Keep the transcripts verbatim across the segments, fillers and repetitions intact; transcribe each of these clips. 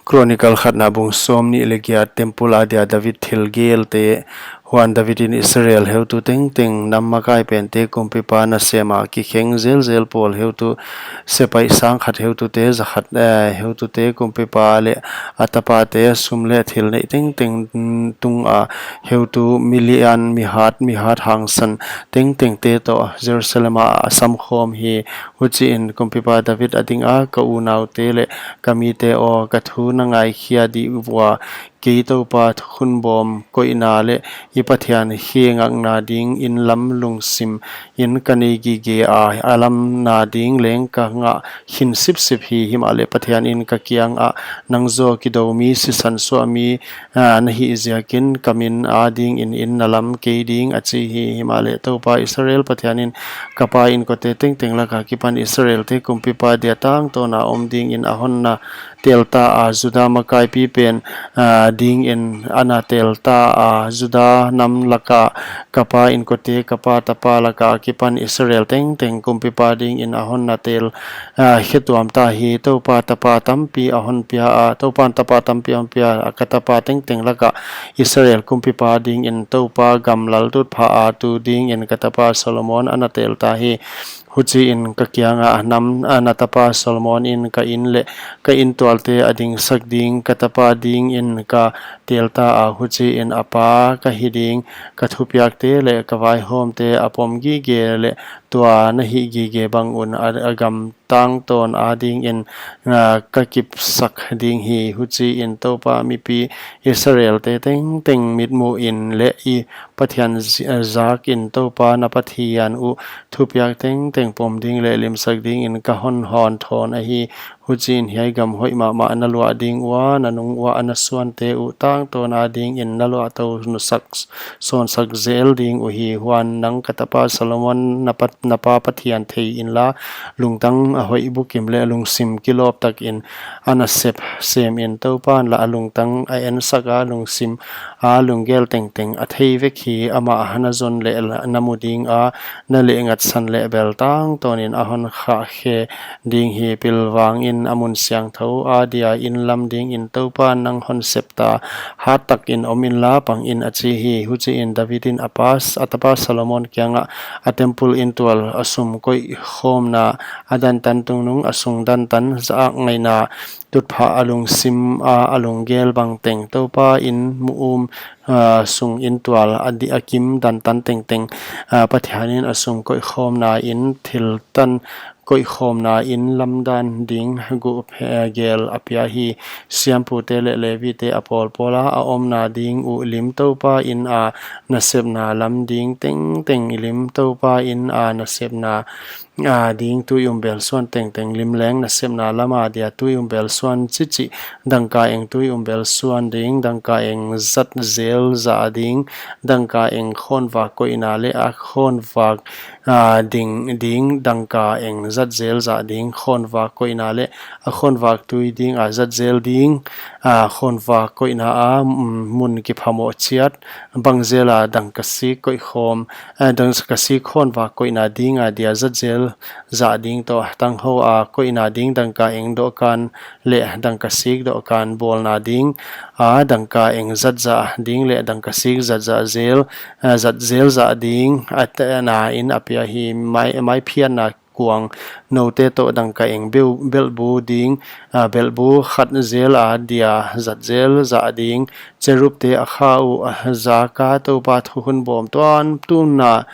Chronicle khatna bung sawmnih leh giat, temple adia David thil gelte. Huan David in Israel heutu tengteng, nam makai pente kumpipa nasem a kikheng zelzel pawl heutu, sepaih sangkhat heutute, zakhat, eh, heutute kumpipa leh a tapate, sum leh thil neih tengteng tunga heutu, milian, mihat, mihat hangsan tengtengte toh Jerusalem ah a samkhawm hi. Huchiin kumpipa David a ding a, ka unaute leh ka mite aw, ka thu na ngaikhia dih ua, kei Toupa thukhun bawm koihna leh i Pathian khe ngakna dingin lam lungsim in ka nei gige a, a lamna ding leng ka ngah khin sipsip hi. Himahleh Pathian in ka kiangah, nang zaw kidoumi, sisan suahmi, ah, na hih ziakin ka min a dingin in na lam kei ding, a chi hi. Himahleh Toupa Israel Pathian in, ka pa inkote tengteng laka kipan Israelte kumpipa dia tangtawna om dingin a hon na telta a, Juda makaipi pen, ah, dingin a na telta a, Juda nam laka ka pa inkote, ka pa tapa laka kipan Israel tengteng kumpipa dingin a hon na tel, ah, khetuam ta hi. Toupa tapa tampi a hon pia a, Toupan tapa tampi a hon pia a, ka tapa tengteng laka Israel kumpipa dingin Toupa gamlal tutphah a tu dingin ka tapa Solomon a na telta hi. Huchiin ka kiangah, nam, ah, na tapa Solomon in ka in leh ka intualte a dingsak ding, ka tapa dingin ka telta a, huchiin a pa ka hi ding, ka thupiakte leh ka vaihawmte a pom gige leh tua na hih gige bang un a, a gam tangtawn a dingin, ah, ka kipsak ding hi. Huchiin Toupa mipi Israelte tengteng mitmuhin leh i Pathian zi-, ah, zakin Toupa na Pathian uh thupiak tengteng pom ding leh limsak dingin ka hon hawnthawn ahi. Huchiin hiai gam hoih mahmah na luah ding ua, na nung ua a na suante uh tangtawn a dingin na luah tou nusak, sawnsak zel ding uhi. Huan nang ka tapa Solomon na pat-, na pa Pathian thei inla, lungtang a hoih bukim leh lungsim kilawp takin a na sep semin Toupan lah a lungtang a ensak a, lungsim a lunggel tengteng a thei vek hi. Amah na zon leh na mu ding a, na lehngatsan leh bel tangtawnin a hon khahkhe ding hi. Pilvangin a mun siangthou adia in lam dingin Toupan nang hon septa, hat takin om inla pang in, a chi hi. Huchiin David in a pa, a tapa Solomon kiangah a temple intual, a sum koihkhawmna, a dantan tungnung, a sung dantan, zak ngaihna, tutphah a lungsim a, a lunggel bangteng, Toupa in mu um, ah, sung intual a di-, a kim dantan tengteng, ah, Pathianin a sum koihkhawmna in, thiltan koihkhawmna in lamdan ding guh phe-, gel a pia hi. Siampute leh Levite a pawlpawla a omna ding uh lim Toupa in a nasepna lam ding tengteng lim, Toupa in a nasepna a ding tui umbel suan tengteng lim leng, nasepna lama dia tui umbel suan chichih, dangka eng tui umbel suan ding, dangka eng zat zel zah ding, dangka eng khawnvak koihna leh a khawnvak, a, ding, ding, dangka eng zat zel zah ding, khawnvak koihna leh a khawnvak tui ding a zat zel ding, a, khawnvak koihna a, mm, mun kiphamoh chiat, bang zela dangka sik koihkhawm, a, dangka sik khawnvak koihna ding a dia zat zel zah ding toh, tanghou a koihna ding dangka eng dohkan leh dangka sik dohkan, bawlna ding a dangka eng zat zah ding leh dangka sik zat zah zel, a, zat zel zah ding, a, te-, na in a pia hi. Mai, maiphiatna kuang noute toh dangka eng beu-, belhbu ding, a, belhbu khat zel a dia zat zel zah ding, cherubte a kha uh, a, zaka Toupa thukhun bawm tuamtuamna,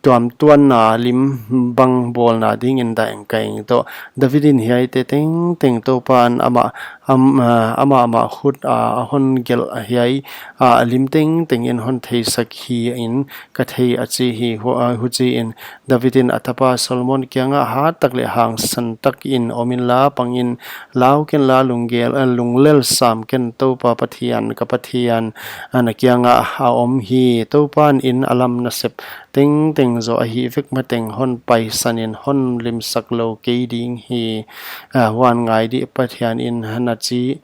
tuamtuamna lim bang bawlna dingin dangka eng toh. David in hiaite tengteng Toupan amah, am-, a, amah mah khut a, a hon gelh a, hiai a, a lim tengteng in hon theisak hi in ka thei, a chi hi. Hu-, a, huchiin David in a tapa Solomon kiangah, hat tak leh hangsan takin om inla pang in, lau kenla lunggel, a, lunglel sam ken, Toupa Pathian, ka Pathian, a, na kiangah a om hi. Toupan in a lam nasep tengteng zaw a hih vek mateng hon paisanin hon limsak lou kei ding hi. A, huan ngai di, Pathian in na chi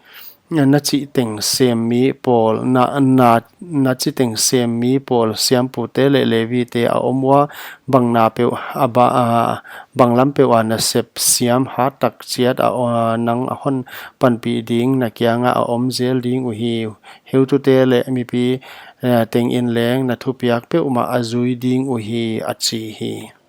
na chih teng sem mi pawl, na, na, na chih teng sem mi pawl, siampute leh Levite a om ua, bang na peuh, a ba, a, bang lam peuh a nasep siam hat tak chiat a, a, nang a hon panpih ding na kianga a om zel ding uhi. Heutute leh mipi, eh, tengin leng na thupiak peuhmah a zui ding uhi, a chi hi.